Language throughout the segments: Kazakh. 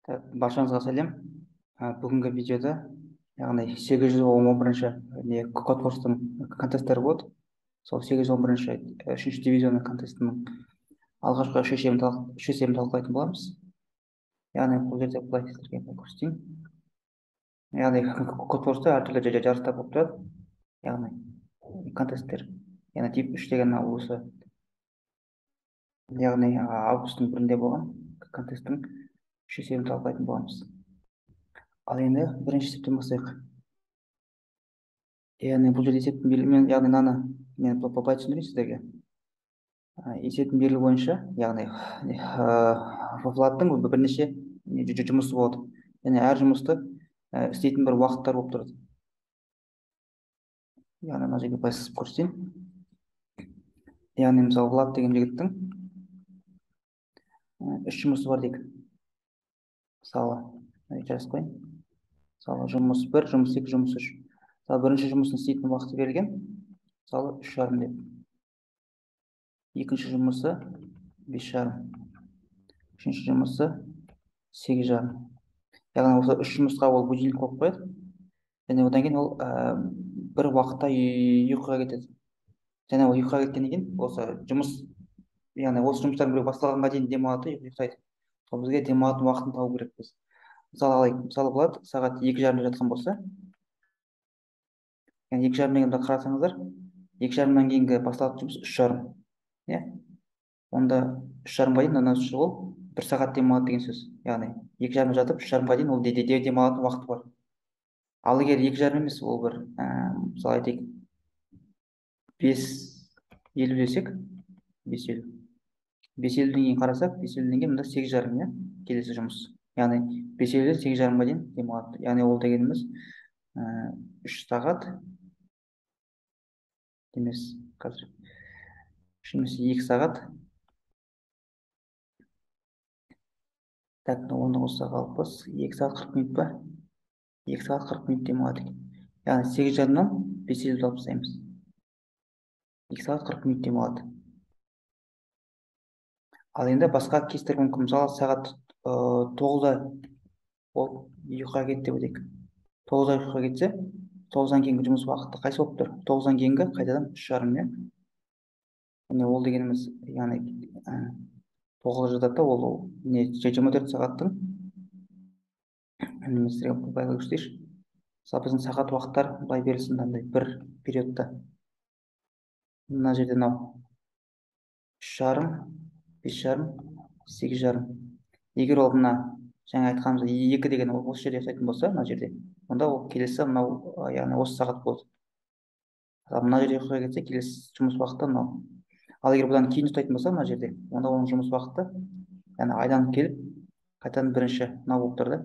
Так, баршаңызға сәлем. Бүгінгі видеода, яғни 811-ші не Codeforces-тың контесттері болады. Сол 811-ші үшінші дивизионның контестінің алғашқы үш есебін талқылайтын боламыз. Яғни бұл жерде былай сіздерге көрсетейін. Яғни Codeforces-та әртүрлі жарыстар болып тұрады. Яғни контесттер. Яғни тип 3 деген осы, яғни августтың 1-інде болған контесттің үш есебін талқылайтын боламыз. Ал енді бірінші есептен бастайық. Яғни бұл жерде есептің берілуі, яғни мынаны мен былай түсіндірейін сіздерге. Есептің берілуі бойынша, яғни Владтың бірнеше жұмысы болады. Яғни әр жұмысты істейтін бір уақыттар болып тұрады. Яғни мына жерге былай сызып көрсетейін. Яғни мысалы Влад деген жігіттің үш жұмысы бар дейік. Мысалы, жазып қояйын. Мысалы, жұмыс 1, жұмыс 2, жұмыс 3. Мысалы, бірінші жұмысын істейтін уақыты берілген, мысалы, 3,5 деп. Екінші жұмысы 5,5. Үшінші жұмысы 8,5. Яғни осы үш жұмысқа ол будильник қойып қояды. Және одан кейін ол бір уақытта ұйқыға кетеді. Және ол ұйқыға кеткеннен кейін осы жұмыс, яғни осы жұмыстардың біреуі басталғанға дейін демалады, ұйықтайды. Сол бізге демалатын уақытын табу керекпіз. Мысалы алайық, мысалы Влад сағат 2:30-да жатқан болса, яғни 2:30 дегенді қарасаңыздар, 2:30-дан кейінгі басталатын жұмыс 3:30. Иә? Онда 3:30-ға дейін ана ол 1 сағат демалады деген сөз. Яғни 2:30-да жатып 3:30-ға дейін ол демалатын уақыты бар. Ал егер 2:30 емес, ол бір, мысалы айтайық, 5:50 десек, 5:50. 5:50-ден кейін қарасақ, 5:50-ден кейін мында 8:30, иә, келесі жұмыс. Яғни 5:50-ден 8:30-ға дейін демалады. Яғни ол дегеніміз 3 сағат емес, қазір 3 емес, 2 сағат. Так, оны қоссақ 60, 2 сағат 40 минут па? 2 сағат 40 минут демалады екен. Яғни 8:30-дан 5:50-ді алып тастаймыз. 2 сағат 40 минут демалады. Ал енді басқа кейстер мүмкін. Мысалы, сағат 9-да ол ұйқыға кетті деп айтайық. 9-да ұйқыға кетсе, 9-дан кейінгі жұмыс уақыты қайсы болып тұр? 9-дан кейінгі қайтадан 3:30, иә? Яғни ол дегеніміз, яғни 9-да жатады да, ол не 24 сағаттың, мен сіздерге былай көрсетейінші. Мысалы, біздің сағат уақыттар былай берілсін мынандай бір периодта. Мына жерде мынау 3:30, 5:30, 8:30. Егер ол мына жаңа айтқанымыз 2 деген ол осы жерде ұстайтын болса, мына жерде, онда ол келесі мынау, яғни осы сағат болады. Ал мына жерде ұйқыға кетсе, келесі жұмыс уақыты мынау. Ал егер бұдан кейін ұстайтын болса, мына жерде, онда оның жұмыс уақыты, яғни айналып келіп, қайтадан бірінші мынау болып тұр да.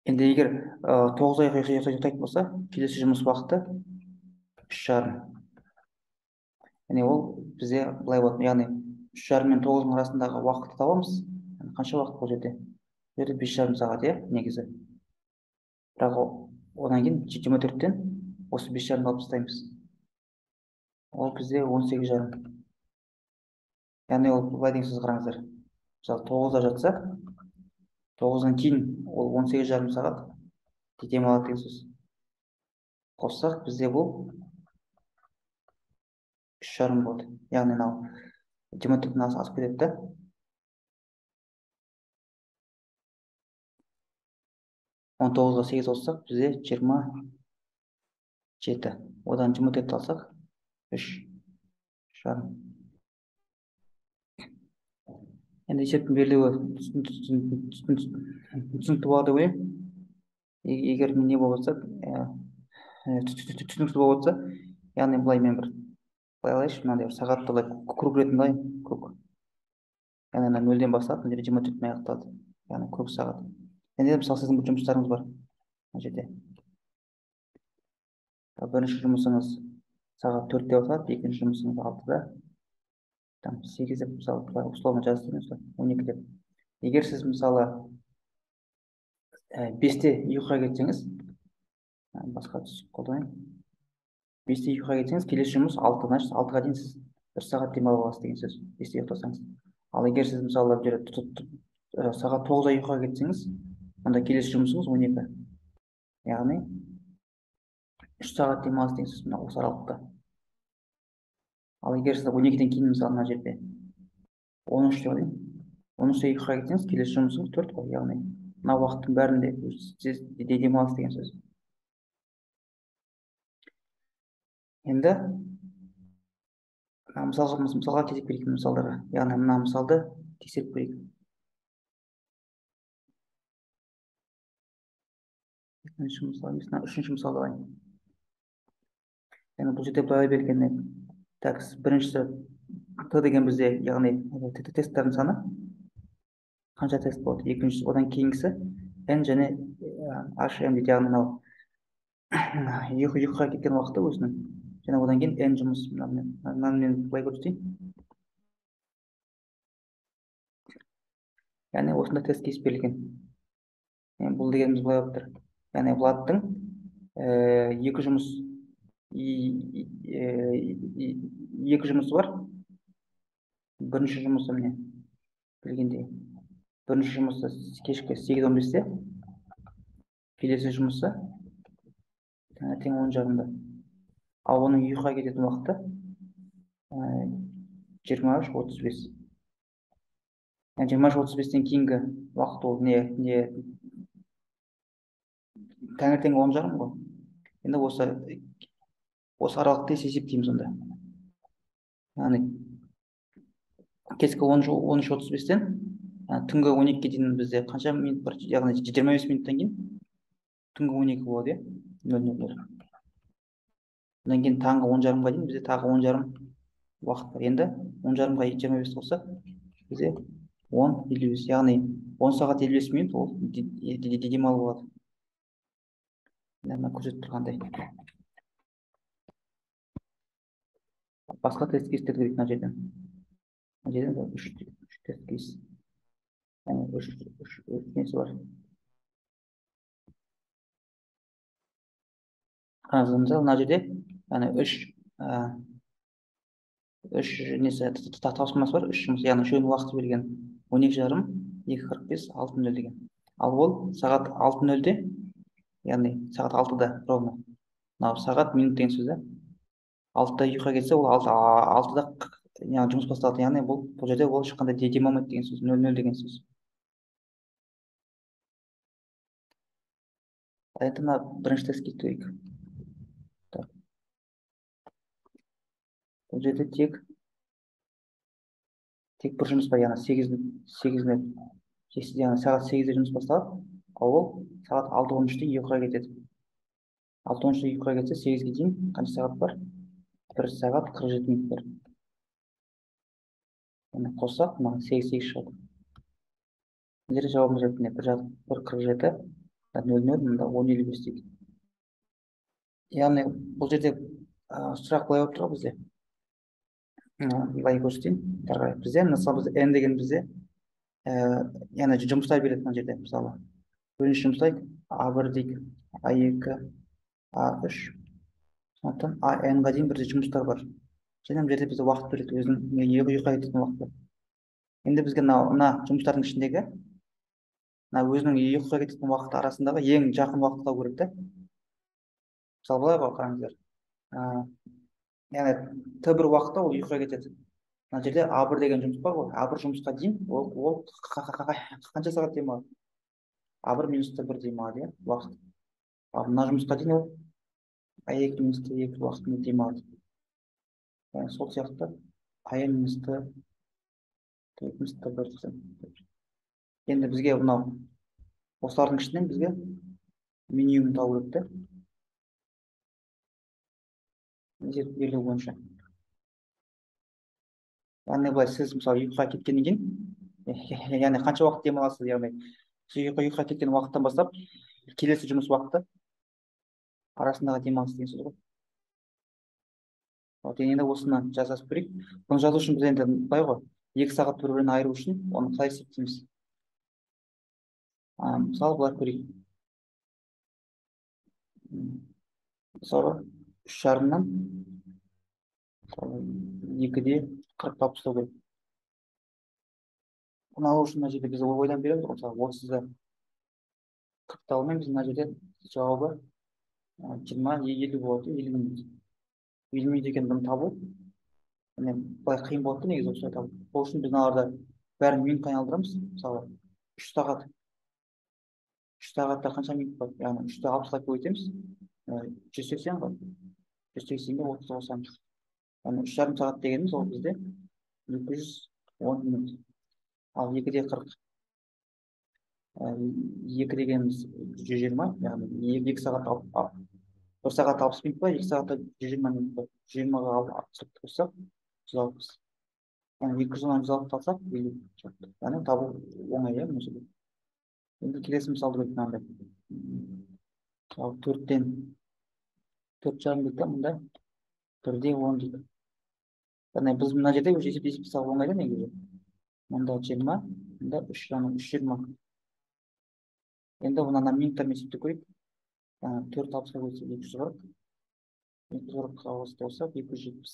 Енді егер 9-да ұйықтайтын болса, келесі жұмыс уақыты 3:30. Яғни ол бізде былай болады, яғни 3:30 мен 9-дың арасындағы уақытты табамыз. Яғни қанша уақыт бұл жерде? Бұл жерде 5,5 сағат, иә, негізі. Бірақ одан кейін 24-тен осы 5,5-ды алып тастаймыз. Ол бізде 18,5. Яғни ол былай деген сөз, қараңыздар. Мысалы, 9-да жатса, 9-дан кейін ол 18,5 сағат демалады деген сөз. Қоссақ, бізде бұл 3,5 болды. Яғни мынау 24-тен асып кетеді да. 19-ға 8 қоссақ, бізде 27. Одан 24-ті алсақ, 3,5. Енді есептің берілуі түсінікті болады деп ойлаймын. Егер не болып жатса, түсініксіз болып жатса, яғни былай мен бір былай алайыншы, мынандай бір сағатты былай круг ретінде алайын, круг. Яғни мына 0-ден басталады, мына жерде 24-мен аяқталады. Яғни круг сағат. Енді мысалы сіздің бір жұмыстарыңыз бар мына жерде. Бірінші жұмысыңыз сағат 4-те басталады, екінші жұмысыңыз 6-да, там 8 деп мысалы былай условно жазып тұрмын, 12 деп. Егер сіз мысалы 5-те ұйқыға кетсеңіз, басқа түс қолданайын. 5-те ұйқыға кетсеңіз, келесі жұмыс 6, значит 6-ға дейін сіз 1 сағат демалып аласыз деген сөз, 5-те ұйықтасаңыз. Ал егер сіз мысалы бұл жерде сағат 9-да ұйқыға кетсеңіз, онда келесі жұмысыңыз 12. Яғни 3 сағат демалыс деген сөз мына осы аралықта. Ал егер сіз 12-ден кейін мысалы мына жерде 13 деп алайын, 13-те ұйқыға кетсеңіз, келесі жұмысыңыз 4 қой, яғни мына уақыттың бәрінде демалыс деген сөз. Енді мысалға кезек берейік мысалдарға. Яғни мына мысалды тексеріп көрейік. Екінші мысал емес, мына үшінші мысалды алайын. Яғни бұл жерде былай берілген. Так, біріншісі Т деген бізде, яғни тесттардың саны қанша тест болады. Екіншісі, одан кейінгісі N және HM дейді, яғни мынау ұйқыға кеткен уақыты өзінің. Және одан кейін N жұмыс, мынаны мен былай көрсетейін. Яғни осындай тест кейс берілген. Бұл дегеніміз былай болып тұр. Яғни Владтың екі жұмысы бар. Бірінші жұмысы міне білгендей. Бірінші жұмысы кешкі 8:15-те, келесі жұмысы таңертең 10:30-да. Ал оның ұйқыға кететін уақыты 23:35. Яғни 23:35-тен кейінгі уақыт ол не таңертең 10:30 ғой. Енді осы аралықты есептейміз онда. Яғни кешкі 13:35-тен түнгі 12-ге дейін бізде қанша минут бар? Яғни 25 минуттан кейін түнгі 12 болады, иә? 00:00. Одан кейін таңғы 10:30-ға дейін бізде тағы 10:30 уақыт бар. Енді 10:30-ға 25 қоссақ, бізде 10:55, яғни 10 сағат 55 минут ол демалу болады. Мына көрсетіп тұрғандай. Басқа тест кейстерді көрейік мына жерден. Мына жерден үш тест кейс. Яғни үш несі бар. Қараңыздар, мына жерде яғни үш несі тапсырмасы бар, үш жұмыс, яғни үшеуінің уақыты берілген. 12:30, 2:45, 6:00 деген. Ал ол сағат 6:00-де, яғни сағат 6-да ровно. Мынау сағат минут деген сөз, да? 6-да ұйқыға кетсе, ол 6-да яғни жұмыс басталады. Яғни бұл жерде ол ешқандай демалмайды деген сөз, 00 деген сөз. Енді мына бірінші тестке кетейік. Бұл жерде тек бір жұмыс бар, яғни яғни сағат 8-де жұмыс басталады, ал ол сағат 6:13-те ұйқыға кетеді. 6:13-те ұйқыға кетсе, 8-ге дейін қанша сағат бар? 1 сағат 47 минут бар. Яғни қоссақ, мына 8 шығады. Мына жерде жауабымыз ретінде 1:47, 00, мында 10:55 дейді. Яғни бұл жерде сұрақ былай болып тұр ғой бізде. Былай көрсетейін. Бізде, мысалы, бізде N деген бізде, яғни жұмыстар береді мына жерде, мысалы. Бірінші жұмыстай А1 дейік, А2, А3. Сондықтан АН-ға дейін бірде жұмыстар бар. Және мына жерде бізде уақыт береді, өзінің ұйқыға кететін уақыты. Енді бізге мына жұмыстардың ішіндегі мына өзінің ұйқыға кететін уақыты арасындағы ең жақын уақытты табу керек та. Мысалы былай ғой, қараңыздар. Яғни Т1 уақытта ол ұйқыға кетеді. Мына жерде А1 деген жұмыс бар ғой. А1 жұмысқа дейін ол қанша сағат демалады? А1 минус Т1 демалады, иә, уақыт. Ал мына жұмысқа дейін ол А2 минус Т2 уақытында демалады. Яғни сол сияқты АН минус Т2 минус Т1 десем. Енді бізге мынау осылардың ішінен бізге минимум табу керек та. Есеп берілу бойынша. Яғни былай сіз мысалы ұйқыға кеткеннен кейін, яғни қанша уақыт демаласыз, яғни сіз ұйқыға кеткен уақыттан бастап келесі жұмыс уақыты арасындағы демалыс деген сөз ғой. Енді осыны жазып көрейік. Бұны жазу үшін біз енді былай ғой, 2 сағат бір-бірінен айыру үшін оны қалай есептейміз? Мысалы былай көрейік. Мысалы 3:30-нан 2:40 тауып тастау керек. Бұны алу үшін мына жерде біз ойдан береміз ғой, мысалы 30-ды 40-ты алмаймыз, мына жерде жауабы 20, 50 болады, 50 минут. 50 минут екен бұны табу. Міне, былай қиын болады да негізі осылай табу. Сол үшін біз мыналарды бәрін минутқа айналдырамыз. Мысалы, 3 сағат. 3 сағатта қанша минут бар? Яғни 3-ті 60-қа көбейтеміз. 180 ғой. 180-ге 30 қосамыз. Яғни үш жарым сағат дегеніміз ол бізде 210 минут. Ал екіде қырық. 2 дегеніміз 120, яғни екі сағат бір сағат 60 минут па, екі сағатта 120 минут па. Жүз жиырмаға қырықты қоссақ, жүз алпыс. Яғни екі жүз оннан жүз алпысты алсақ, елу. Яғни табу оңай, иә, мына жерде. Енді келесі мысалды көрейік мынандай. Ал төрттен төрт жарым дейді да, мында бірде он дейді. Яғни біз мына жерде уже есептесіп салу оңай да негізі. Мында жиырма, мында үш, яғни үш жиырма. Енді мына минуттармен есептеп көрейік. Яғни төрт алпысқа бөлсек екі жүз қырық. Екі жүз қырыққа қоссақ екі жүз жетпіс.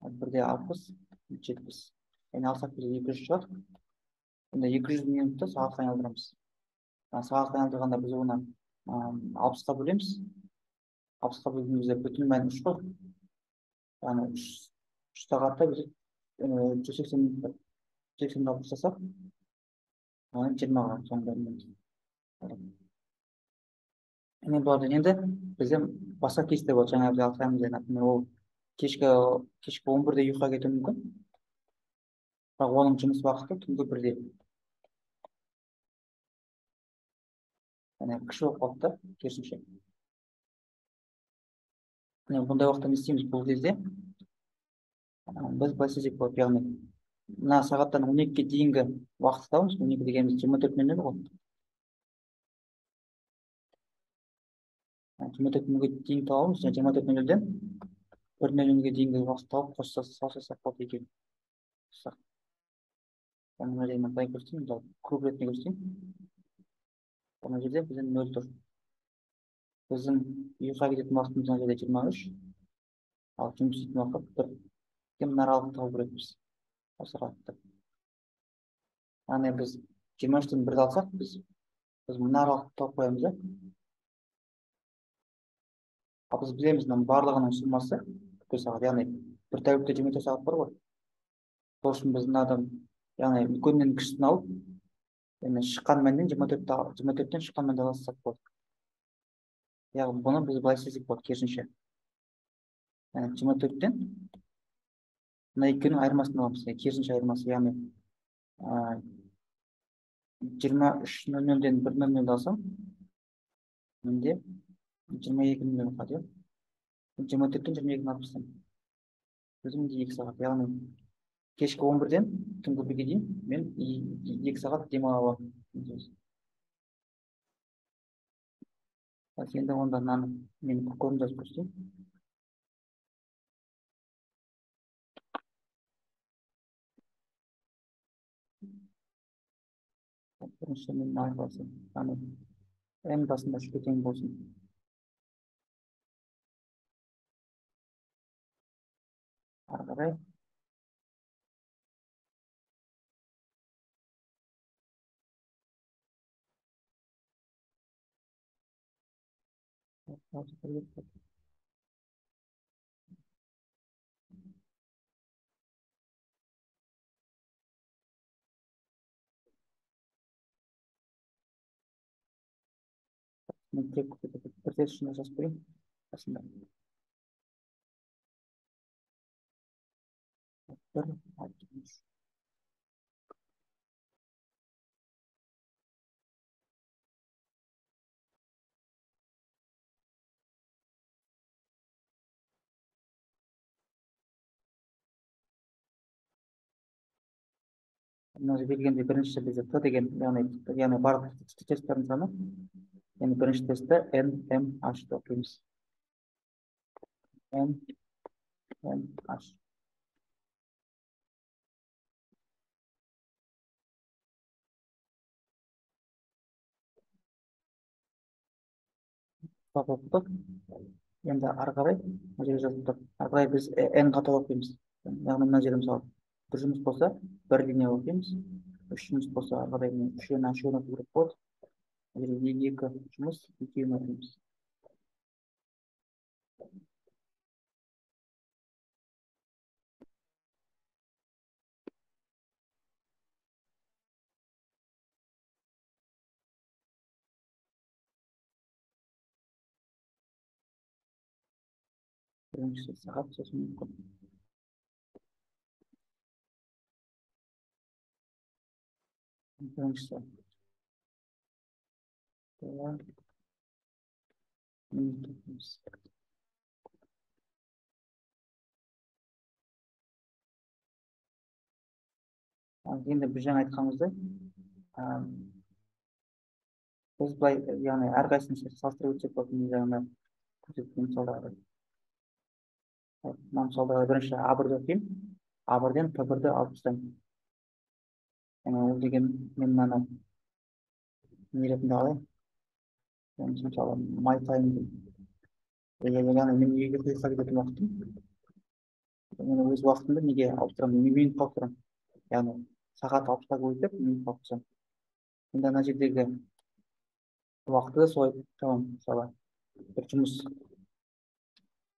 Бірде алпыс, жетпіс. Яғни алсақ бізде екі жүз шығады. Онда екі жүз минутты сағатқа айналдырамыз. Сағатқа айналдырғанда біз оны алпысқа бөлеміз. Алпысқа бөлгенімізде бүтін мәні үш қой. Яғни үш сағатта біз жүз сексен минут бар. Жүз сексенді алып тастасақ, яғни жиырмаға соңында минут. Міне бұлардан енді бізде басқа кейстер болады. Жаңа біз айтқанымыз, например, ол кешкі он бірде ұйқыға кетуі мүмкін. Бірақ оның жұмыс уақыты түнгі бірде. Яғни кіші болып қалды да, керісінше. Міне бұндай уақытта не істейміз бұл кезде? Біз былай істесек болады, яғни мына сағаттан он екіге дейінгі уақытты табамыз. Он екі дегеніміз жиырма төрт нөл нөл ғой. Жиырма төрт нөлге дейін табамыз, және жиырма төрт нөл нөлден бір нөл нөлге дейінгі уақытты тауып қосса салсақ болады екеуін. Қоссақ. Яғни мына жерде мен былай көрсетейін, былай круг ретінде көрсетейін. Мына жерде бізде нөл тұр. Біздің ұйқыға кететін уақытымыз мына жерде жиырма үш, ал жұмыс істейтін уақыт бір. Енді мына аралықты табу керекпіз. Осы аралықты. Яғни біз жиырма үштен бірді алсақ, біз мына аралықты тауып қоямыз, иә? Ал біз білеміз, мынаның барлығының суммасы бүкіл сағат, яғни бір тәулікте жиырма төрт сағат бар ғой. Сол үшін біз мынадан, яғни үлкеннен кішісін алып, яғни шыққан мәннен жиырма төртті ал-, жиырма төрттен шыққан мәнді алсақ болады. Яғни бұны біз былай істесек болады, керісінше. Яғни жиырма төрттен мына екеуінің айырмасын аламыз, яғни керісінше айырмасы, яғни, жиырма үш нөл нөлден бір нөл нөлді алсам, менде жиырма екі нөл нөл қалады, иә? Жиырма төрттен жиырма екіні алып тастаймын. Өзім де екі сағат, яғни кешкі он бірден түнгі бірге дейін мен екі сағат демала аламын. Так, енді онда мынаны мен кодын жазып көрсетейін. Бірінші мен мынаны басайын. Яғни n басында үшке тең болсын. Ары қарай. Мен тек бір тест үшін жазып қояйын басында. Бір, алты, үш. Мына жерде белгіленген бірінші бізде Т деген, яғни барлық тесттардың саны. Яғни бірінші тестті N, M, H деп оқимыз. N, M, H. Оқыдық. Енді ары қарай мына жерге жазып тұр. Ары қарай біз N-ға толық оқимыз. Яғни мына жерде мысалы Бір жұмыс болса, бір линия оқимыз. Үш жұмыс болса, ары қарай үшеуін үшеуін оқу керек болады. Мына жерде екі жұмыс, екеуін оқимыз. Біріншісі сағат, сосын күн. Біріншісі минут оқимыз. Енді біз жаңа айтқанымыздай, біз былай, яғни әрқайсысын салыстырып өтсек болады. Мен жаңа көрсеткен мысалдарды. Мына мысалда бірінші А1-ді оқимын, А1-ден П1-ді алып тастаймын. Яғни ол деген мен мынаны не ретінде алайын. Мысалы, my time деймін. Яғни мен үйге ұйықтап кететін уақытым. Мен өз уақытымды неге алып тұрамын? Мен минутқа алып тұрамын. Яғни сағат 6-ға көбейтіп минутқа алып тастаймын. Енді ана жердегі уақытты да солай табамын. Мысалы, бір жұмыс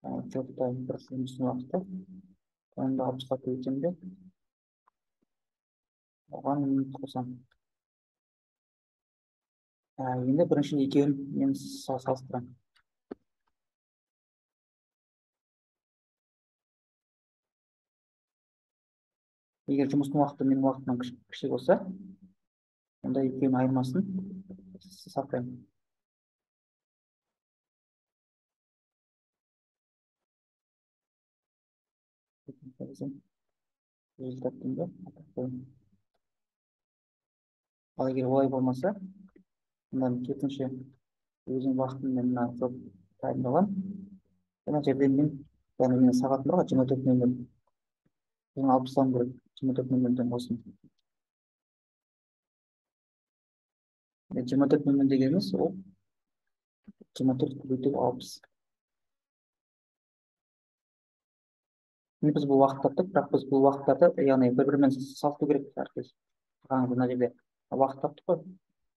бір жұмыстың уақыты, оны да 60-қа көбейтемін де, оған минут қосамын. Енді бірінші екеуін мен салыстырамын. Егер жұмыстың уақыты менің уақытымнан кіші болса, онда екеуінің айырмасын сақтаймын. Ал егер олай болмаса, онда мен керісінше өзім уақытыммен мына job time-ды аламын. Мына жерде мен, яғни менің сағатым бар ғой, 24:00. Соны алып тастауым керек, 24:00-ден болсын. 24:00 дегеніміз ол 24 көбейту 60. Біз бұл уақыт таптық, бірақ біз бұл уақыттарды, яғни бір-бірімен салыстыру керек әркез. Қараңыз, мына жерде уақыт таптық қой.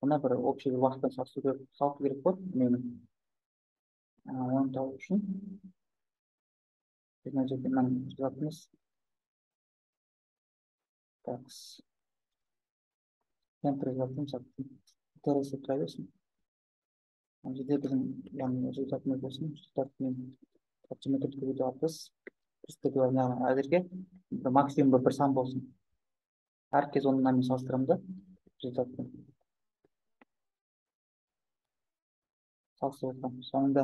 Мына бір общий бір уақытпен салыстыру керек болады үнемі. Оны табу үшін біз мына жерде мынаны жазатынбыз. Так. Центр жазатынбыз, тересе тұра берсін. Мына жерде біздің, яғни результатымыз болсын. Результат мен 24 көбейту 60. Әзірге бір максимум бір сан болсын. Әркез оны мынамен салыстырамын да, результатпен. Салыстырып отырамын. Соңында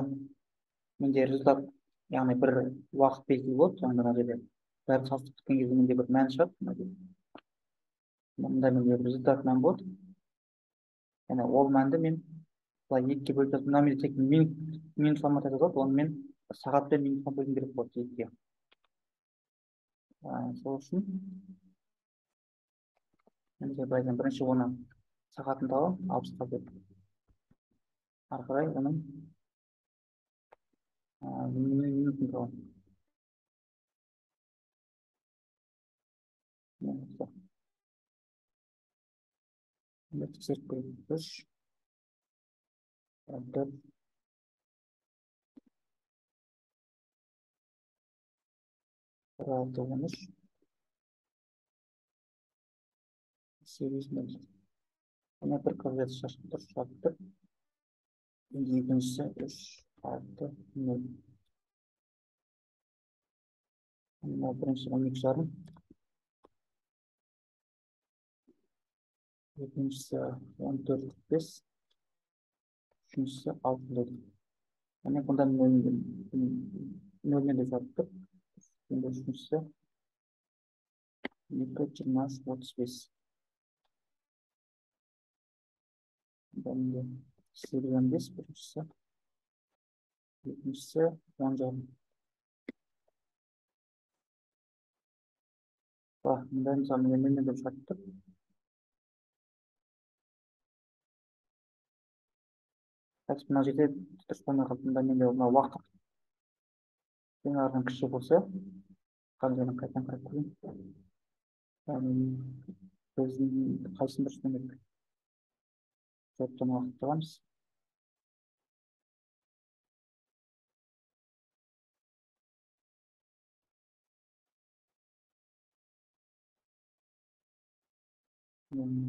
менде результат, яғни бір уақыт белгілі болады. Соңында мына жерде бәрін салыстырып біткен кезде менде бір мән шығады. Мында менде результат мән болады. Яғни ол мәнді мен былай екіге бөліп жазып, мына менде тек минут форматта жазылады, оны мен сағатпен минутқа бөлуім керек болады екіге. Сол үшін менде былайдан бірінші оны сағатын табамын, 60-қа бөліп. Ары қарай оның минутын табамын. Енді тексеріп көрейік. 3, 4, 6, 13, 8, 0. Мына бір қабілет шашып тұр, шашып тұр. Енді екіншісі 3, 6, 0. Мына бірінші 12,5. Екіншісі 14,45. Үшіншісі 6,4. Міне бұнда нөлмен де жатып тұр. Енді үшіншісі 2, 20, 35. Енді 8,5 біріншісі, екіншісі 10,5. Мында мысалы нөлмен де жатып тұр. Так, мына жерде дұрыс болмай қалды. Мында менде мына уақыт мыналардан кіші болса, қаншадан қайтадан қарап көрейін. Яғни біздің қайсысын дұрыс керек? Жауаптан уақыт табамыз. Яғни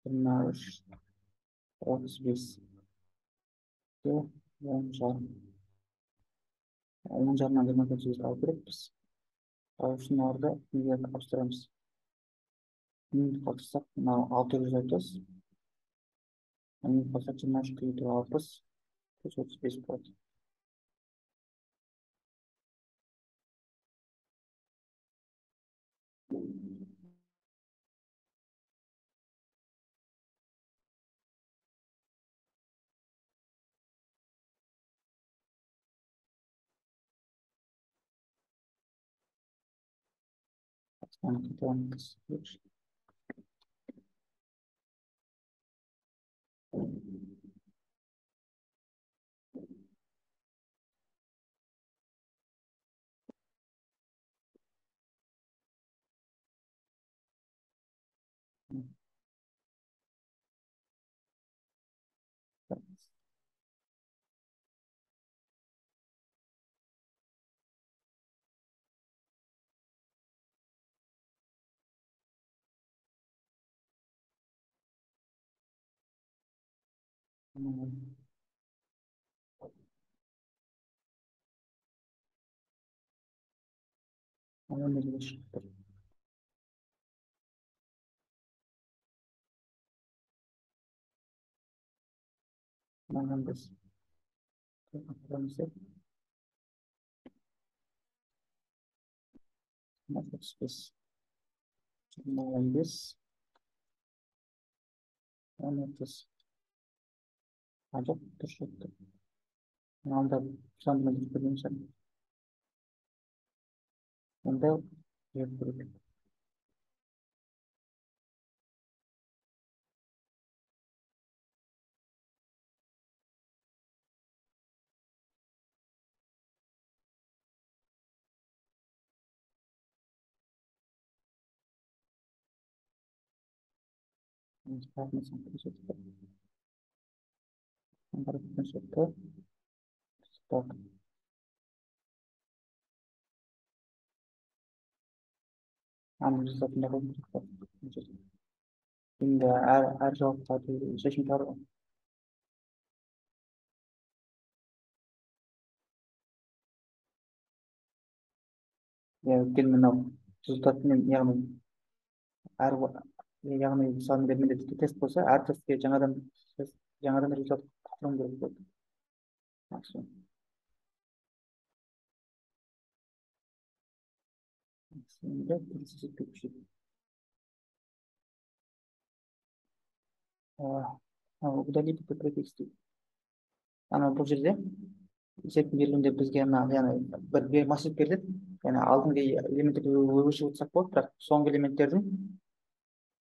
23:35 10:30. 10:30-нан 24:08 алу керекпіз. Ал үшін оларды неге ауыстырамыз? Минут қоссақ, мынау 630. Минут қоссақ, 23 көбейту 60 плюс 35 болады. Оны қайталамыз. Шығып тұр. Мынаған біз 35, 15, 10:30. Жоқ, дұрыс жатты. Мынанда санды дұрыс берген шығар. Онда жіберіп көрейік. Так. Результатында қойып. Енді әр жауапқа шешім шығару. Иә, өйткені мынау результатымен, яғни әр, яғни мысалы, менде тест болса, әр тестке жаңадан результат құруым керек болады. Максимум. Енді келесі есепке көшейік. Удалить префикс дейді. Ана бұл жерде есептің берілуінде бізге мына, яғни бір массив беріледі. Яғни алдыңғы элементтерді өшіріп отырсақ болады, бірақ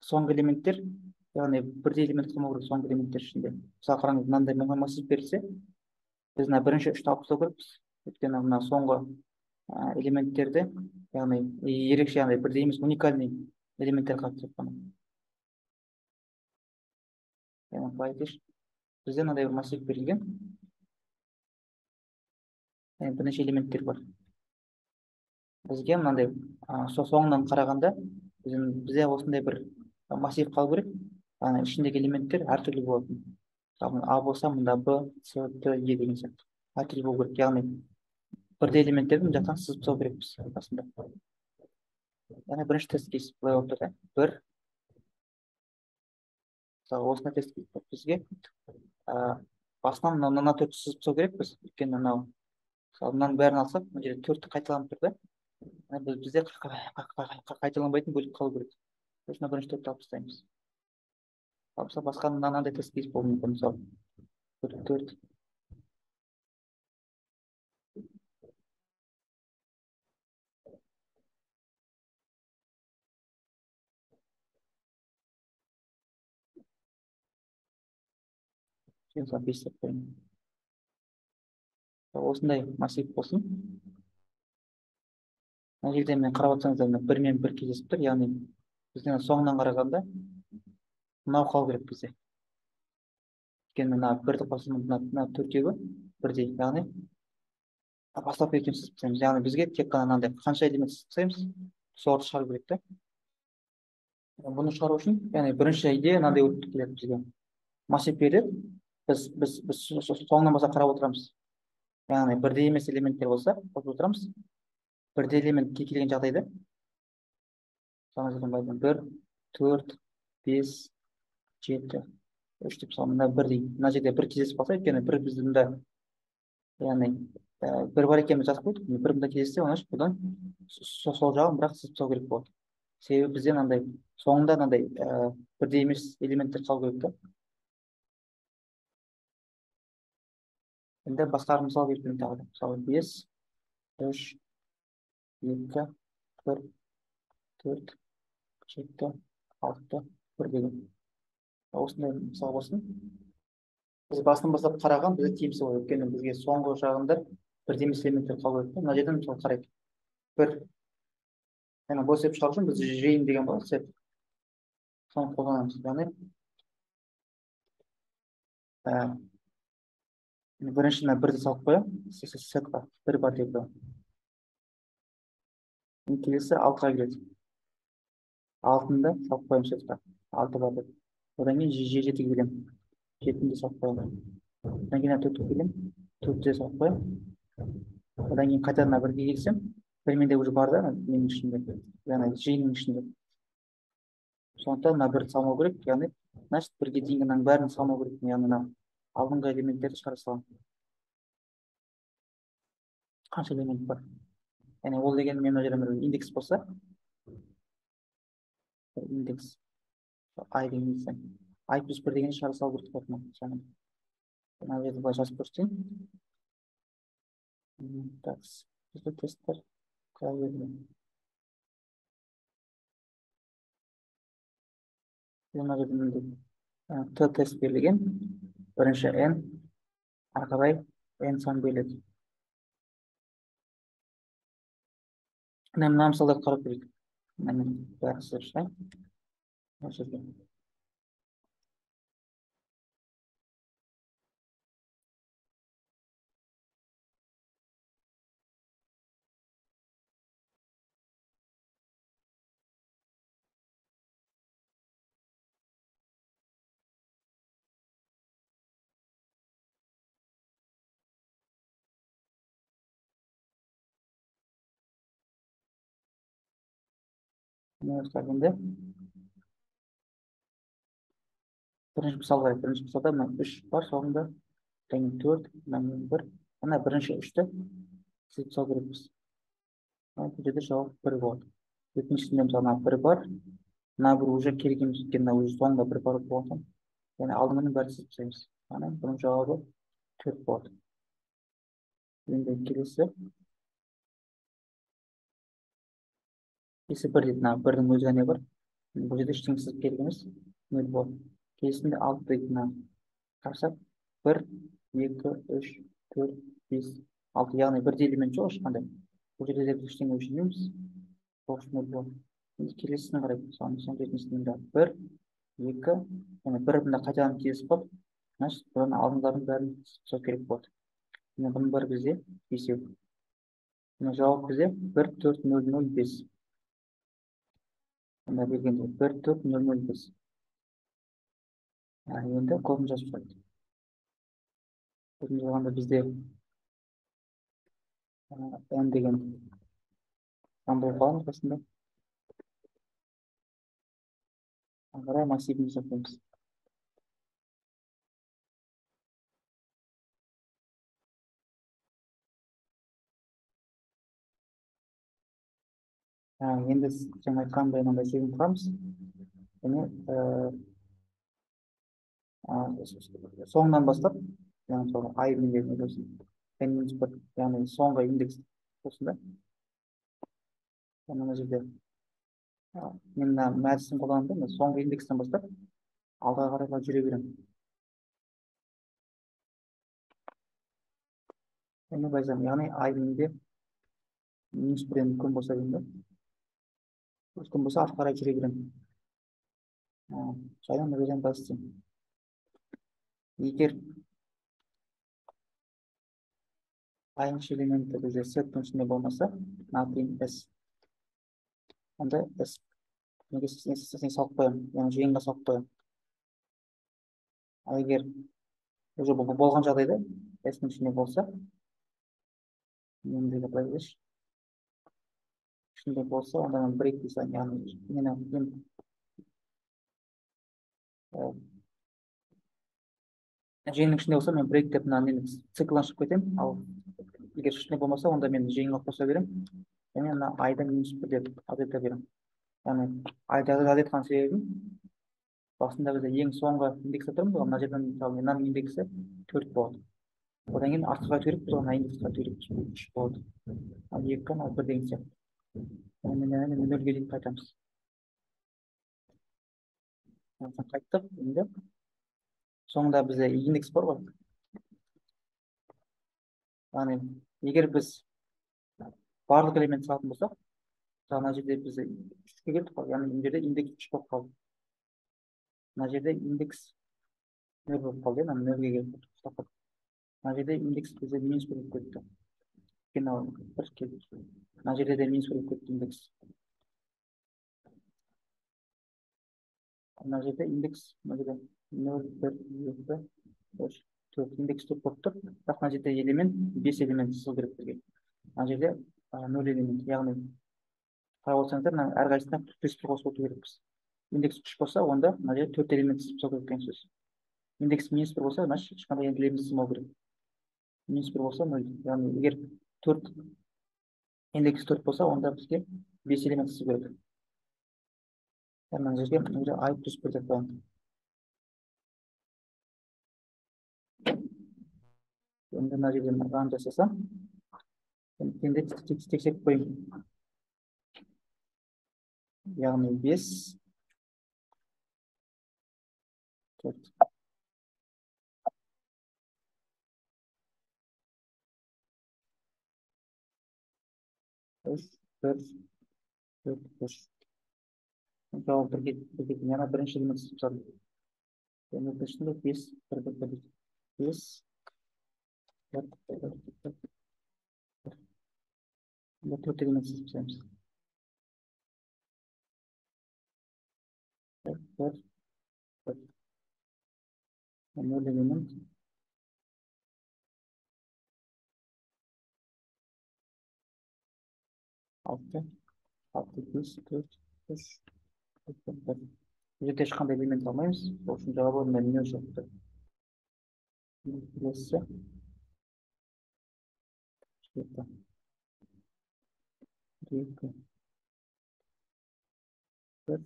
соңғы элементтер, яғни бірдей элемент қалмау керек соңғы элементтер ішінде. Мысалы, қараңыз, мынандай массив берілсе, біз мына бірінші үшті алып тастау керекпіз. Өйткені мына соңғы элементтерді, яғни ерекше, яғни бірдей емес, уникальный элементтер қалып қана. Яғни былай айтайыншы, бізде мынандай бір массив берілген. Яғни бірнеше элементтер бар. Бізге мынандай соңынан қарағанда бізде осындай бір массив қалу керек. Яғни ішіндегі элементтер әртүрлі болатын. Мысалы, А болса, мында Б, С, Д, Е деген сияқты. Әртүрлі болу керек. Яғни бірдей элементтерді мына жақтан сызып тастау керекпіз басында. Яғни бірінші тест кейс былай болып тұр, да. Бір. Мысалы, осындай тест кейс бізге басынан мына төртті сызып тастау керекпіз. Өйткені мынау, мысалы, мынаның бәрін алсақ, мына жерде төрті қайталанып тұр, да. Бізде қайталанбайтын бөлік қалу керек. Сосын мына бірінші төртті алып тастаймыз. Алып тастап, басқа мынандай тест кейс болуы мүмкін, мысалы. Төрт, төрт. Мысалы, 5 деп қояйын. Осындай массив болсын. Мына жерде мен қарап отырсаңыздар, мына 1 мен 1 кездесіп тұр, яғни біздің соңынан қарағанда мынау қалу керек бізде. Өйткені мына бірді қосып, мына төртеуі бірдей, яғни бастапқы екеуін сызып тастаймыз. Яғни бізге тек қана мынандай қанша элемент сызып тастаймыз, соларды шығару керек та. Бұны шығару үшін, яғни бірінші идея мынандай өтіп келеді бізге. Массив береді, біз соңынан бастап қарап отырамыз. Яғни бірдей емес элементтер болса, қосып отырамыз. Бірдей элементке келген жағдайда, мысалы, 1, 4, 5, 7, 3 деп мысалы, мына бірдей, мына жерде бір кездесіп қалса, өйткені бір біздің мында, яғни, бір бар екенін жазып қойдық, бір мында кездессе, оны бұдан сол жағын бірақ сызып тастау керек болады. Себебі бізде мынандай соңында мынандай бірдей емес элементтер қалу керек та. Енді басқа мысал келтірейін тағы да. Мысалы, 5, 3, 2, 1, 4, 7, 6, 1 деген. Осындай мысал болсын. Біз басынан бастап қараған бізде тиімсіз болады, өйткені бізге соңғы жағында бірдей емес элементтер қалу керек. Мына жерден мысалы қарайық. 1. Яғни бұл есеп шығару үшін біз жиын деген бар, сет. Соны қолданамыз. Яғни, бірінші мына бірді салып қоямын, сетқа бір бар деп қоямын. Келесі 6-ға келеді. 6-ны да салып қоямын сетқа. 6 бар деп. Одан кейін 7-ге келемін. 7-ні де салып қоямын. Одан кейін 4-ке келемін. 4-ті де салып қоямын. Одан кейін қайтадан мына 1-ге келсем, бір менде уже бар да, менің ішімде, яғни жиынның ішінде. Сондықтан мына бірді салмау керек, яғни, значит, 1-ге дейінгі мынаның бәрін салмау керек, яғни мына алдыңғы элементтерді шығара саламын. Қанша элемент бар? Яғни ол деген мен мына жерде бір индекс болса, индекс i деген десем, i плюс 1 дегенді шығара салу керек болады мына. Мына жерде былай жазып көрсетейін. Так, бізде тесттер қалай берілген? Мына жерде мындай Т тест берілген. Бірінші N, ары қарай N сан беріледі. Мына мысалдарды қарап көрейік. Мына мен бәрін сызып шығайын. Мына жерге. Енді бірінші мысал қарайық. Бірінші мысалда мына 3 бар, соңында және 4, мына 1. Мына бірінші 3-ті сызып тастау керекпіз. Мына бұл жерде жауап 1 болады. Екіншісінде мысалы мына 1 бар. Мына бір уже керек емес, өйткені мына уже соңында 1 бар болғандықтан, яғни алдыңғының бәрін сызып тастаймыз. Яғни бұның жауабы 4 болады. Енді келесі. Келесі 1 дейді. Мына 1-дің өзі ғана бар. Бұл жерде ештеңе сызып керек емес. 0 болады. Келесінде 6 дейді. Мына қарасақ, 1, 2, 3, 4, 5, 6. Яғни бірдей элемент жоқ ешқандай. Бұл жерде де біз ештеңе өшірмейміз. Сол үшін 0 болады. Енді келесісін қарайық. Мысалы, он жетіншісінде 1, 2, яғни 1 мында қайтадан кездесіп қалды. Значит, бұның алдыңғылардың бәрін сызып тастау керек болады. Міне бұның бәрі бізде 5. Мына жауап бізде 1, 4, 0, 0, 5. Мына бергенде 1, 4, 0, 0, 5. Енді кодын жазып шығайық. Кодын жазғанда бізде n деген сан болып қалады қасында. Ары қарай массивін жасаймыз. Енді жаңа айтқандай мынандай сезім құрамыз. Және соңынан бастап, яғни мысалы i менде не болсын, n минус 1, яғни соңғы индекс болсын да. Яғни мына жерде мен мына мәтісін қолданамын да, мына соңғы индекстен бастап алға қарай жүре беремін. Және былай жазамын, яғни ай менде минус бірден үлкен болса деймін да. Үлкен болса артқа қарай жүре беремін. Жайдан мына жерден былай істеймін. Егер айыншы элементі бізде сеттің ішінде болмаса, not in S. Онда S неге салып қоямын, яғни жиынға салып қоямын. Ал егер уже болған жағдайда S-нің ішінде болса, мендегі былай қойшы. Ішінде болса, онда мен break дей салайын, яғни мен жиынның ішінде болса, мен break деп мына нені циклдан шығып кетемін. Ал егер ішінде болмаса, онда мен жиынға қоса беремін. Және мына айды минус бір деп азайта беремін. Яғни айды азайтқан себебім, басында бізде ең соңғы индексте тұрмыз ғой, мына жерден мысалы мынаның индексі 4 болады. Одан кейін артқа қайту керек, біз мына индекске қайту керек, 3 болады. Ал 2, ал 1 деген сияқты. Яғни мына нөлге дейін қайтамыз. Қайттық, енді соңында бізде индекс бар ғой. Яғни егер біз барлық элемент салатын болсақ, мысалы мына жерде біз 3-ке келдік қой, яғни мына жерде индекс 3 болып қалды. Мына жерде индекс 0 болып қалды, яғни нөлге келіп тоқтап қалды. Мына жерде индекс бізде минус 1 болып кетті. Өйткені ол 1 келді. Мына жерде де минус 1 болып кетті индекс. Мына жерде индекс, мына жерде 0, 1, 2, 3, 4, индекс 4 болып тұр. Бірақ мына жерде элемент, 5 элемент сызу керек бізге. Мына жерде 0 элемент, яғни қарап отырсаңыздар, мына әрқайсысына плюс 1 қосып отыру керекпіз. Индекс 3 болса, онда мына жерде 4 элемент сызып тастау керек деген сөз. Индекс минус 1 болса, значит ешқандай элемент сызбау керек. Минус 1 болса 0. Яғни егер 4 индекс 4 болса, онда бізге 5 элемент сызу керек. Мына жерге мына жерде i плюс 1 деп қоямын. Енді мына жерде мынаны жасасам, енді тексеріп қояйын. Яғни 5, 4. 3, 1, 4, 3. Жауап бірге кеткен. Яғни бірінші элемент сызып тастадым. Яғни біріншінде 5, 1, 1, 1, 5, 4, 1, 1, 1. Енді 4 элемент сызып тастаймыз. 1, 1, 1. 0 элемент. 6, 6, 5, 4, 3, 4, 1. Бұл жерде ешқандай элемент алмаймыз. Сол үшін жауабы мына нөл шығып тұр. Келесі. 7. 2. 1.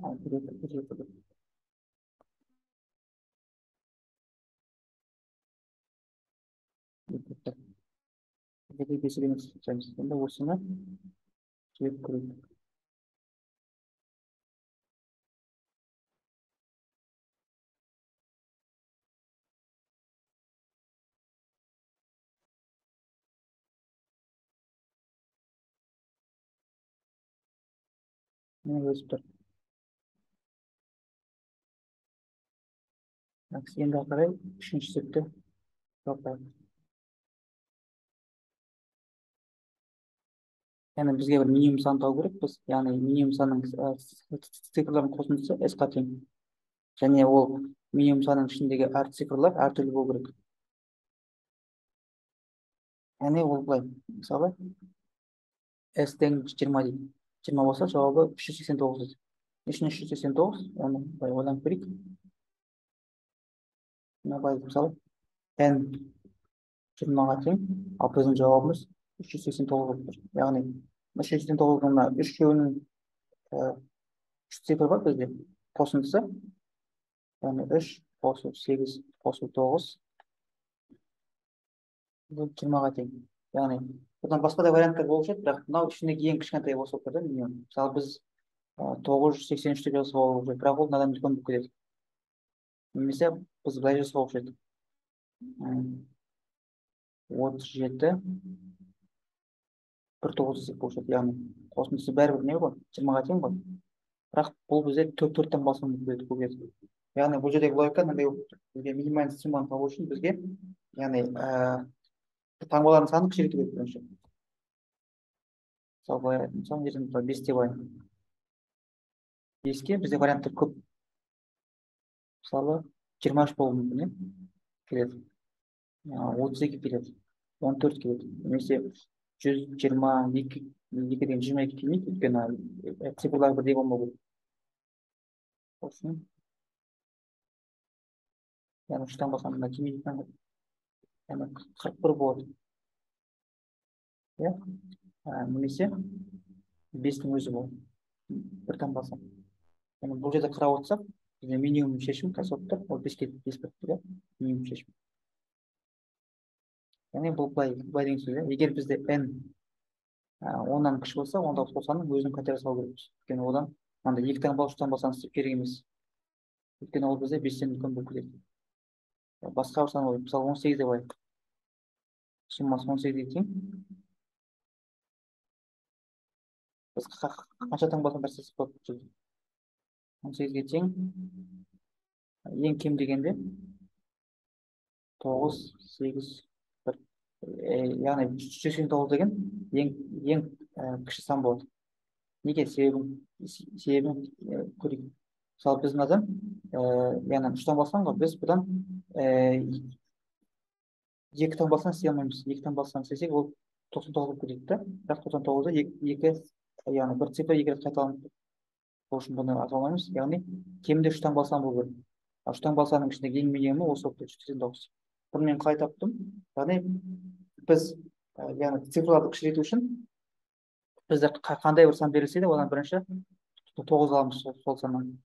6, 7, 7, 7. Бұл жерде 5 элемент сызып. Енді осыны жіберіп көрейік. Міне өсіп тұр. Енді қарай үшінші есепті жауаптайық. Яғни бізге бір минимум сан табу керекпіз. Яғни минимум санның цифрлардың қосындысы S-қа тең. Және ол минимум санның ішіндегі әр цифрлар әртүрлі болу керек. Яғни ол былай, мысалы S тең 20 дейді. 20 болса жауабы 389 дейді. Не үшін 389? Оны былай ойланып көрейік. Мына былай, мысалы N 20-ға тең, ал біздің жауабымыз 389 болып тұр. Яғни 389-дың мына үшеуінің үш цифр бар бізде қосындысы. Яғни 3 қосу 8 қосу 9 бұл 20-ға тең. Яғни бұдан басқа да варианттар болушы еді, бірақ мынау ішіндегі ең кішкентай осы болып тұр да, минимум. Мысалы біз 983 деп жазуға болушы еді, бірақ ол мынадан үлкен болып кетеді. Немесе біз былай жазуға болушы еді. 37 1 9 десек болып шығады. Яғни қосындысы бәрібір не ғой? 20-ға тең ғой. Бірақ бұл бізде 4 таңбалы сан болып кетеді. Яғни бұл жердегі логика мынандай болып тұр. Бізге минимальный сумманы табу үшін бізге, яғни таңбалардың санын кішірейту керек бірінші. Мысалы, былай айтатын болсам, мына жерден мысалы 5 деп алайын. 5-ке бізде варианттар көп. Мысалы, 23 болуы мүмкін, иә? Келеді. 32 келеді. 14 келеді. Немесе 122, екі деген 22 келмейді, өйткені цифрлар бірдей болмау керек. Осыны. Яғни үш таңба санында келмейді екен ғой. Яғни 41 болады. Иә? Немесе 5-тің өзі болады. Бір таңба сан. Яғни бұл жерде қарап отырсақ, бізде минимум шешім қайсы болып тұр? Ол 5-ке 5 болып тұр, иә? Минимум шешім. Яғни бұл былай деген сөз, иә? Егер бізде n 10-нан кіші болса, онда сол санның өзін қайтара салу керекпіз. Өйткені одан мынандай екі таңбалы, үш таңбалы сан істеп керек емес. Өйткені ол бізде 5-тен үлкен болып кетеді. Басқа бір сан алайық. Мысалы, 18 деп алайық. Суммасы 18-ге тең. Біз қанша таңбалы сан тастасақ болады бұл жерде? 18-ге тең. Ең кем дегенде 9, 8, 1. Яғни 189 деген ең кіші сан болады. Неге? Себебін көрейік. Мысалы, біз мынадан, яғни үш таңбалы сан ғой, біз бұдан екі таңбалы сан істей алмаймыз. Екі таңбалы сан істесек, ол 99 болып кетеді да. Бірақ 99-да екі, яғни бір цифр екі рет қайталанып тұр. Сол үшін бұны ата алмаймыз. Яғни кемінде үш таңбалы сан болу керек. Ал үш таңбалы санның ішіндегі ең минимумы осы болып тұр, 189. Бұны мен қалай таптым? Яғни біз, яғни цифрларды кішірейту үшін бізде қандай бір сан берілсе де, одан бірінші 9 аламыз, сол саннан.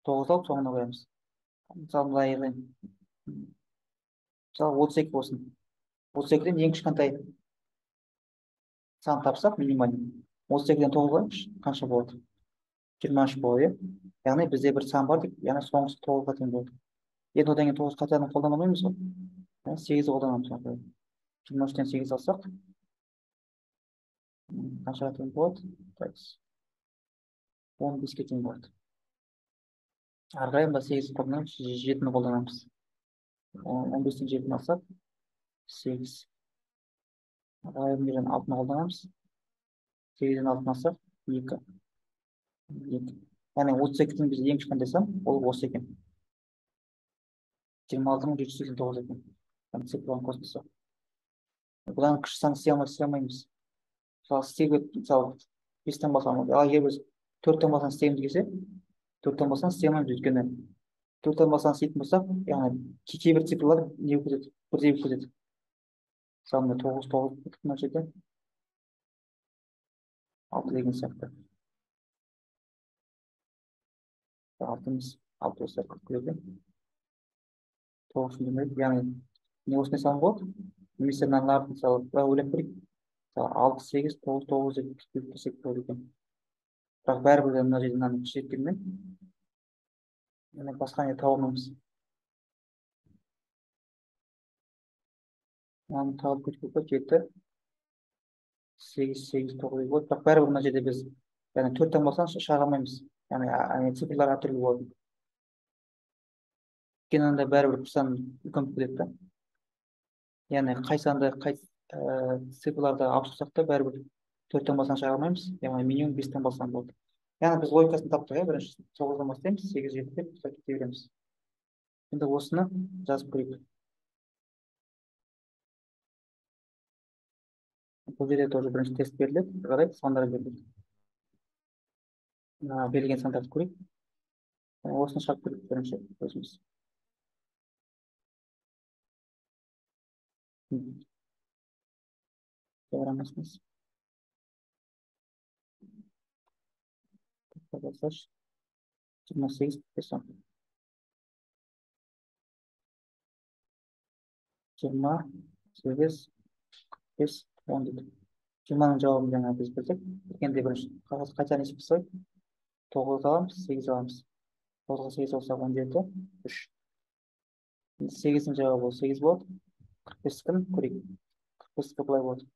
9 алып соңына қоямыз. Мысалы, былай айтайын. Мысалы, 32 болсын. 32-ден ең кішкентай сан тапсақ, минимальный. 32-ден 9 қояйықшы, қанша болады? 23 болады, иә? Яғни бізде бір сан бар деп, яғни соңғысы 9-ға тең болады. Енді одан кейін 9 қайтадан қолдана алмаймыз ғой. 8 қолданамыз. 23-тен 8 алсақ, қаншаға тең болады? 15-ке тең болады. Ары қарай мында 8 қолданамыз, 7-ні қолданамыз. 15-тен 7-ні алсақ, 8. Ары қарай мына жерден 6-ны қолданамыз. 8-ден 6-ны алсақ, 2. 2. Яғни 32-тің бізде ең кішкентай сан, ол осы екен. 26789 екен. Яғни цифрларын қосындысы. Бұдан кіші сан істей алмаймыз. Мысалы, істеуге, мысалы, 5 таңбалы сан. Ал егер біз 4 таңбалы сан істегіміз келсе, 4 таңбалы сан істей алмаймыз, өйткені 4 таңбалы сан істейтін болсақ, яғни кейбір цифрлар не болып кетеді? Бірдей болып кетеді. Мысалы, мына 9, 9 мына жерде 6 деген сияқты. 6 емес, 6 болса қырық келеді. 9 демек, яғни не осындай сан болады? Немесе мыналарды, мысалы, былай ойлап көрейік. Мысалы, 6, 8, 9, 9 деп бөліп тастасақ болады екен. Бірақ бәрібір де мына жерде мынаны кішіреткенмен, яғни басқа не таба алмаймыз. Мынаны тауып кетуге болады, 7, 8, 8, 9 болады. Бірақ бәрібір мына жерде біз, яғни 4 таңбалы сан шығара алмаймыз. Яғни, цифрлар әртүрлі болады. Өйткені анда бәрібір бір сан үлкен болып кетеді да. Яғни қай санды, қай цифрларды алып шықсақ та бәрібір 4 таңбалы сан шығара алмаймыз. Яғни минимум 5 таңбалы сан болады. Яғни біз логикасын таптық, иә, бірінші 9-дан бастаймыз, 8, 7 деп осылай кете береміз. Енді осыны жазып көрейік. Бұл жерде тоже бірінші тест беріледі, ары қарай сандар беріледі. Берілген сандарды көрейік. Осыны шығарып көрейік бірінші өзіміз. Диаграммасымыз. 28, бес он. 28, бес, он дейді. 20-ның жауабын жаңа біз білдік. Енді бірінші қайтадан есеп жасайық. 9 аламыз, 8 аламыз. 9-ға 8 қоссақ 17, 3. Сегіздің жауабы ол 8 болады. 45-тікін көрейік. 45-тікі былай болады.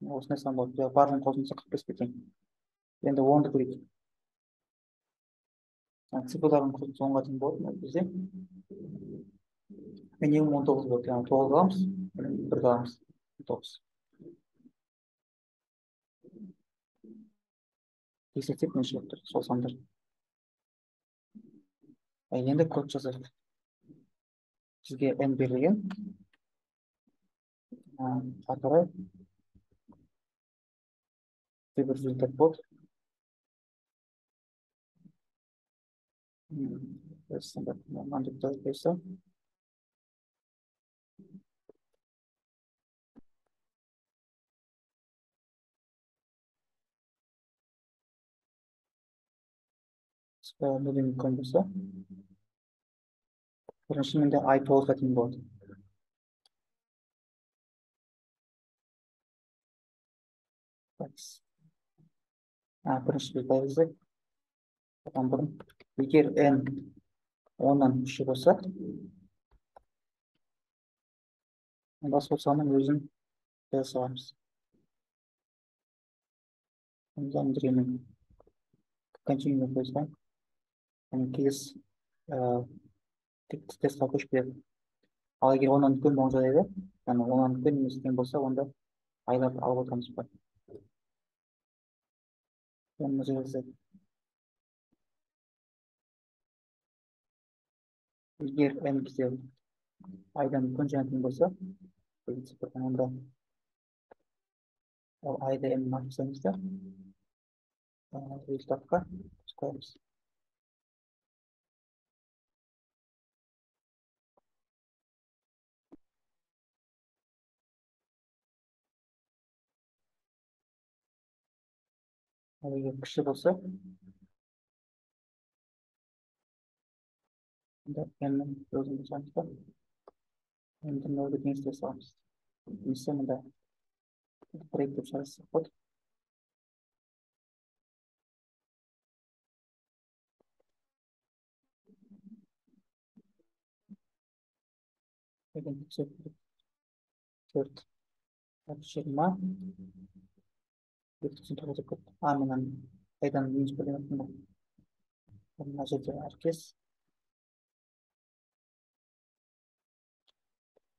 Осындай сан болады. Барлығын қосындысы 45-ке тең. Енді 10-ды көрейік. Цифрлардың қосындысы 10-ға тең болады бізде. Минимум 19 болады. Яғни 9 аламыз, 1 аламыз. 9. Тексерсек не шығып тұр? Сол сандар. Енді код жазайық. Бізге n берілген. Ары қарай бір результат болады. Нөлден үлкен болса, бірінші менде ай 9-ға тең болады. Бірінші біз былай жазайық. Одан бұрын егер n 10-нан кіші болса, онда сол санның өзін жаза саламыз. Онда андремен continue қойсам, келесі тестқа көшіп кетеді. Ал егер 10-нан үлкен болған жағдайда, яғни 10-нан үлкен немесе тең болса, онда айларды алып отырамыз былай. Егер n бізде айдан үлкен және тең болса, онда ол айды n алып тастаймыз да, результатқа қоямыз. Ал егер кіші болса, онда n-нің өзін қосамыз да, n-ді нөлге теңестіре саламыз. Немесе мында break деп жазсақ болады. 4, 20, 2,9 деп кетті. Мына айдан минус бөлген ғой. Мына жерде әркез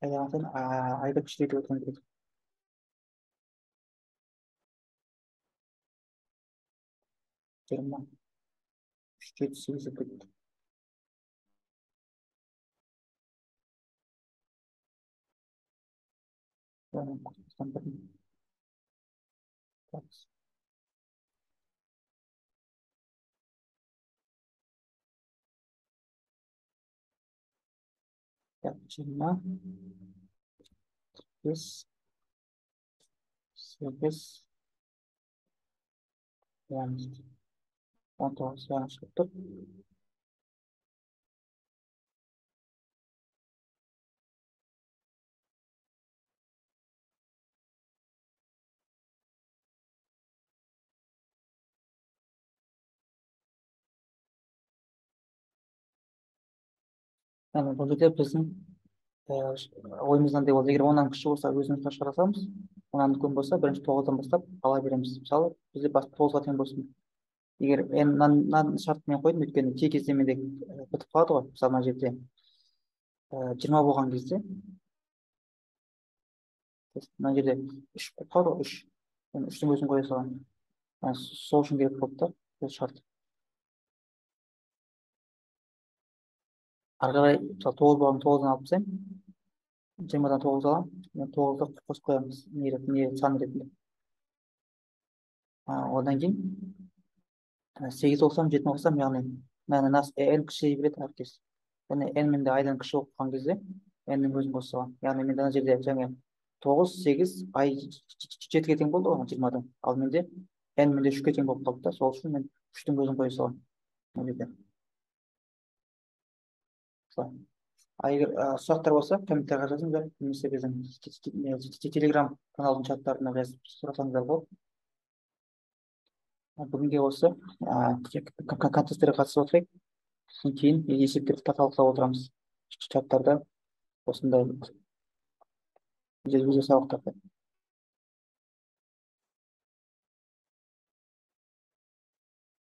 айдан айды кішірейтіп өткен керек. 20, 3, 7, 8 деп кетті. Так, 20, 45, 8, 19 яғни шығып тұр. Яғни бұл жерде біздің ойымыз мынандай болды. Егер 10-нан кіші болса, өзіміз шығара саламыз. 10-нан үлкен болса, бірінші 9-дан бастап ала береміз. Мысалы, бізде бас 9-ға тең болсын. Егер n мынаны шартымен қойдым, өйткені кей кезде менде бітіп қалады ғой. Мысалы, мына жерде 20 болған кезде мына жерде 3 болып қалады ғой, 3. Мен 3-тің өзін қоя саламын. Сол үшін керек болды да, бұл шарт. Ары қарай, мысалы, 9 болған 9-дан алып тастаймын. 20-дан 9 аламын. Мен 9-ды қосып қоямыз сан ретінде. Одан кейін 8 қосамын, 7 қосамын, яғни n кішірейе береді әркез. Яғни n менде айдан кіші болып қалған кезде n-нің өзін қоса саламын. Яғни менде ана жерде жаңа 9, 8, ай 7-ге тең болды ғой 20-дан. Ал менде n менде 3-ке тең болып қалды да, сол үшін мен 3-тің өзін қоя саламын. Мына жерде. А егер сұрақтар болса, комментарийға жазыңыздар, немесе біздің телеграм каналдың чаттарына жазып сұрасаңыздар болады. Бүгінге осы контесттерге қатысып отырайық. Сосын кейін есептерді талқылап отырамыз чаттарда, осындай видео сабақтарда.